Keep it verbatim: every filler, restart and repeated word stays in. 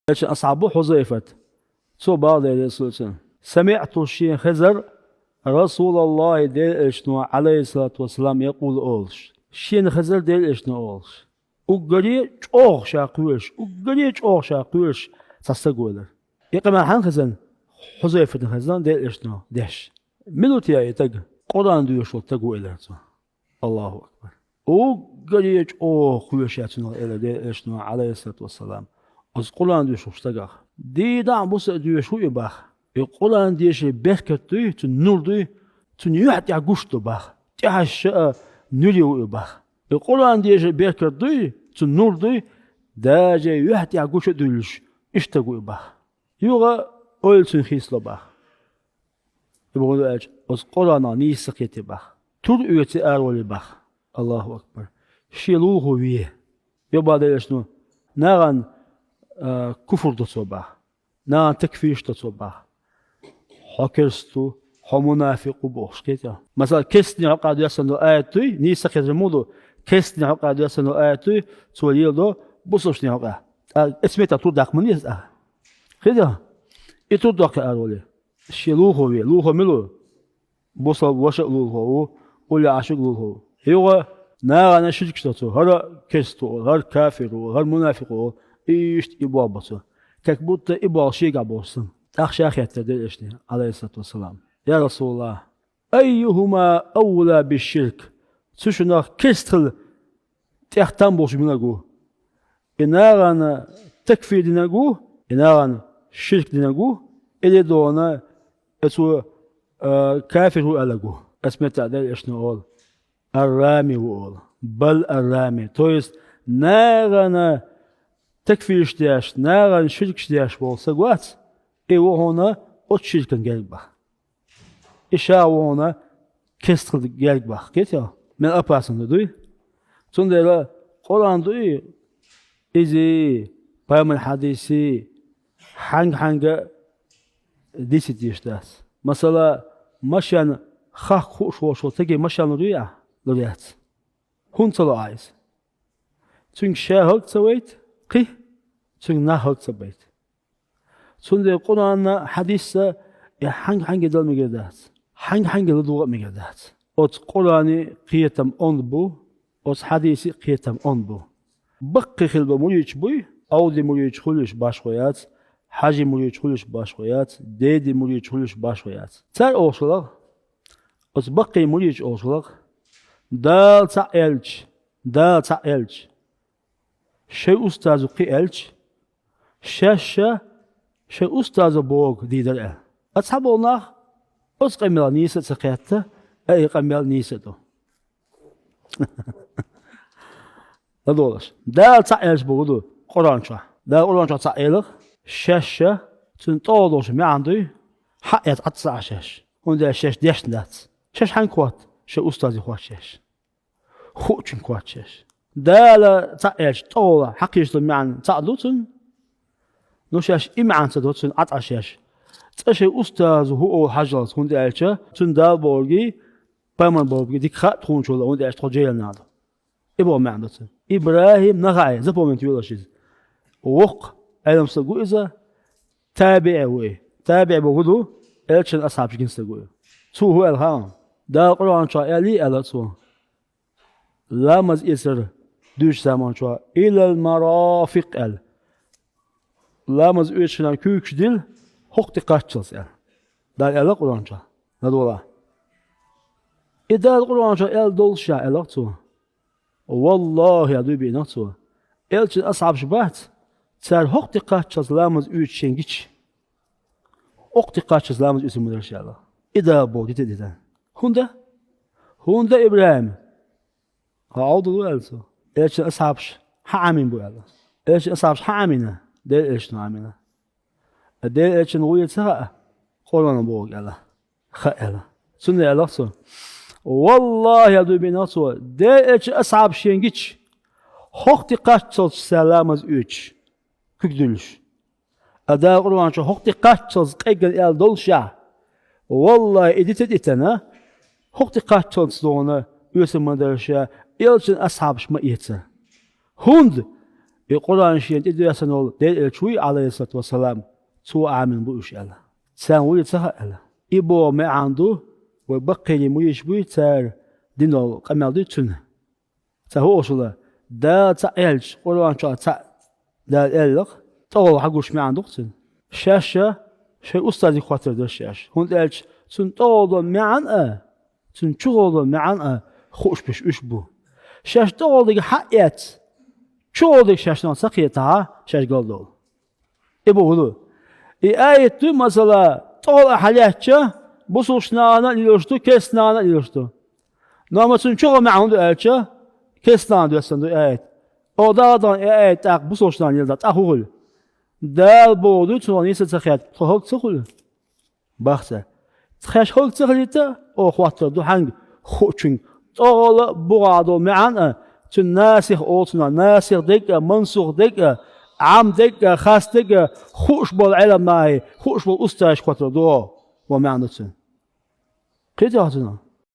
Элчан асхьаб ву Хьузайфат. Цо бахьа Дела реза хуьлда цунна. СамиӀту, шена хезар, Расулаллахи, Делан Элчано, Ӏалайхиссалату вассалам, якъулу, олуш. Шена хезар Делан Элчано олуш. Уггаре чӀогӀа ша кхоьруш, уггаре чӀогӀа ша кхоьруш цхьа стаг ву элира. И къамел хьанна хезна? Хьузайфатана хезна Делан Элчано деш. Мила ву те и стаг? Къуръан доьшуш волу стаг ву элира цо. Аллаху акбар. Уггаре чӀогӀа кхоьруш цунах элира Делан Элчано, Ӏалайхиссалату вассалам, оцу Къуръан доьшучу стагах. Дийнахь а, буса а доьшуш ву и боху. И Къуръан дешаран беркат дуй, цуьнан нур дуй, цуьнан юьхь тӀехь гуш ду боху. ТӀехьашха а нуьре ву и боху. И Къуръан дешаран беркат дуй, цуьнан нур дуй, даже юьхь тӀехь гуш а дуьллуш, иштта стаг ву и боху. Юха ойла цуьнан хийцало боху. И бохург ду аьлча, оцу Къуръанах нийса ца кхетий боху. Тур оьций араволий боху. Аллаху акбар. Шен лулахо вен. Юха бахьа Делан Элчано, нахана, а, куфр до цо боху. Нахана такфирш до цо боху. Хьо керста ву, хьо мунафикъ ву бохуш, кхетий хьо? Масала, керстанийн хьокъехь доьссина долу аят дуй, нийса ца кхетар муха ду? Керстанийн хьокъехь доьссина долу аят дуй, цо леладо бусалбанийн хьокъехь. ТӀаккха оцу меттехь тур даккха ма деза ахь. Кхетий хьо? И тур доккхий араволий. Шен лулахо вен. Лулахо мила ву? Бусалба ваша а лулахо ву, уллехь Ӏаш верг а лулахо ву. Юха нахана ширкаш до цо, хӀара керста ву олу, хӀара кафир ву олу, хӀара мунафикъ ву олу, иштта и болх бо цо. Как будто и болх шегахь болуш санна. ТӀаккха ша хаьттира Делан Элчане, Ӏалайхиссалату вассалам: «Я Расулаллах, айюхума авла бишширк?» Цу шиннах керста хила тӀех там болуш мила ву? И нахана такфир динарг ву, и нахана ширк динарг ву, или дона и цо, а, кафир ву аьлларг ву? Оцу меттехь Делан Элчано олу: «Ар-рами ву», олу. «Бал ар-рами». То есть нахана такфирш деш, нахана ширкаш деш волу стаг вац, и ву хьуна оцу ширкана герга боху. И ша ву хьуна керста хила герга боху. Кхетий хьо? Мел опасно ду, дуй? Цундела Къуръан дуй, изий, пайхамаран хьадисий, хьаьнга-хьаьнга дийцийта дезаш дац. Масала, машен хахка хууш волуш волу стаге машен лур юй ахь? Лур яц. ХӀунда ца ло ахь иза? Цуьнга ша хӀаллак ца вайта, кхин, цуьнга нах хӀаллак ца байта. Цундела Къуръанна, хьадисса и хьаьнга-хьаьнга дала мегар дац. Хьаьнга-хьаьнга ладогӀа а мегар дац. Оцу Къуръанан кхетам онда бу, оцу хьадисан кхетам онда бу. Баккхий хилла болу мурдаш буй, Ӏовдин мурдаш хуьлуш башхо яц, Хьажин мурдаш хуьлуш башхо яц, Дедин мурдаш хуьлуш башхо яц. Цара олуш хиларх, оцу баккхий мурдаш олуш хиларх, Дала цхьаъ аьлча, Дала цхьаъ аьлча, шайн устазо кхин аьлча, шаьш ша шайн устазо бохург дийр дара аьлла. Ткъа цхьаболу нах оцу къамелах нийса а ца кхетта, а и къамел нийса а ду. ЛадогӀалаш. Дала цхьаъ аьлча бохург ду Къуръан чохь. Дала Къуръан чохь цхьаъ элира, шаьш ша, цуьнан тӀехула долуш маьӀна дуй, хьаъ эцна Ӏад ца Ӏа шаьш. ХӀунда аьлча шаьш дешна дац. Шаьш хьаьнга хотту? Шайн устазе хотту шаьш. Хуучунга хотту шаьш. Дала цхьаъ аьлча, тӀехула хьакхийча маьӀна цхьаъ ду цуьнан? Ну, шаьш и маьӀна ца до цуьнан Ӏад Ӏа шаьш. Цкъа шайн устазо хӀун олу хьажалц, хӀунда аьлча цуьнан Дала бохургий, пайхамар бохургий дика хаьа тхуна чуьра, хӀунда аьлча тхо жайнаш ду. И боху маьӀна ду цуьнан. ИбрахӀим Нахаи, запомнить йойла иза. Воккха Ӏелам стаг ву иза, табиӀи ву и. ТабиӀи бохург хӀун ду? Элчанан асхьабаш гина стаг ву и. Цо хӀун аьлла хаьа хьуна? Дала Къуръан чохь аьллий аьлла цо. Ламаз эцар дуьйцучу заманчохь, «Илал марафикъ», аьлла. Ламаз оьцучу хенахь куьйгаш дилла, хӀокху тӀе кхаччалц аьлла. Дала аьлла Къуръан чохь, ладогӀалахь. И Дала Къуръан чохь аьлла доллушехь, аьлла цо. Валлахи, аьлла дуй биъна цо. Элчанан асхьабаш бац, цара хӀокху тӀе кхаччалц ламаз оьцуш шайна гича. ХӀокху тӀе кхаччалц ламаз оьцур ма дара ша аьлла. И Дала бохург дита а дитина. ХӀунда? ХӀунда, ИбрахӀим? Хьо Ӏовдал ву аьлла цо. Элчанан асхьабаш хьан Ӏамийна бу аьлла. Элчанан асхьабаш хьан Ӏамийна? Делан Элчано Ӏамийна. Делан Элчанна гӀо ца хаьа, Къуръано бохург аьлла. Хаьа аьлла. Цундела аьлла цо. Валлахи, аьлла дуй биъна цо, Делан Элчанан асхьабаш шайна гича, хӀокху тӀе кхаччалц цара ламаз оьцуш, куьг дуьллуш. Ткъа Дала Къуръан чохь хӀокху тӀе кхаччалц къеггина аьлла доллушехь, валлахи, и дита а дитина, хӀокху тӀе кхаччалц догӀуна оьцур ма дара ша, Элчанан асхьабаш ма эцара. ХӀунда И Къуръан шена тӀедоьссина волу Делан Элча вуй, Ӏалайхиссалату вассалам, цо Ӏамийна бу уьш аьлла. Царна вуй ца хаьа аьлла. И боху маьӀна ду, вай баккхийчу муьлххачу буй цара дина долу къамел дуй цуьнан. Ца хӀуъушала, Дала цхьаъ аьлча, Къуръан чохь цхьаъ Дала аьллакх, тӀехула хьан гуш маьӀна ду-кх цуьнан. Шаьш а шайн устазега хоттур дара шаьш, хӀунда аьлча цуьнан тӀехула долу маьӀна а, цуьнан чухула долу маьӀна а хууш берш уьш бу. Шаьш тӀехула дерг хьаэцна, чухула дерг шаьш нах ца кхетахь, шаьш галдолу. И бохург ду. И аят ду, масала, тӀехула ахь лаьттача, бусулбачу нахана а лелош ду, керста нахана а лелош ду. Но амма цуьнан чухула маьӀна хӀун ду аьлча, керста нахана доьссина ду и аят. Оха даха а дахана и аят тӀаккха бусулбачу нахана леладахь, тӀаккха хӀун хуьлу? Дала бохург ду, цунах нийса ца хетта, тхо хӀаллак ца хуьлу? Бах цара. Тхаьш хӀаллак ца хилийта, оха хоттур ду хьаьнга хуучуьнга, тӀехула а, бухахь долу маьӀна а, цуьнан насих олу цунах, насих дерг а, мансух дерг а, Ӏам дерг а, хас дерг а, хууш болу Ӏеламнахе, хууш болу устазашка хоттур ду оха, ва маьӀна ду цуьнан. Кхетий хьо цунах?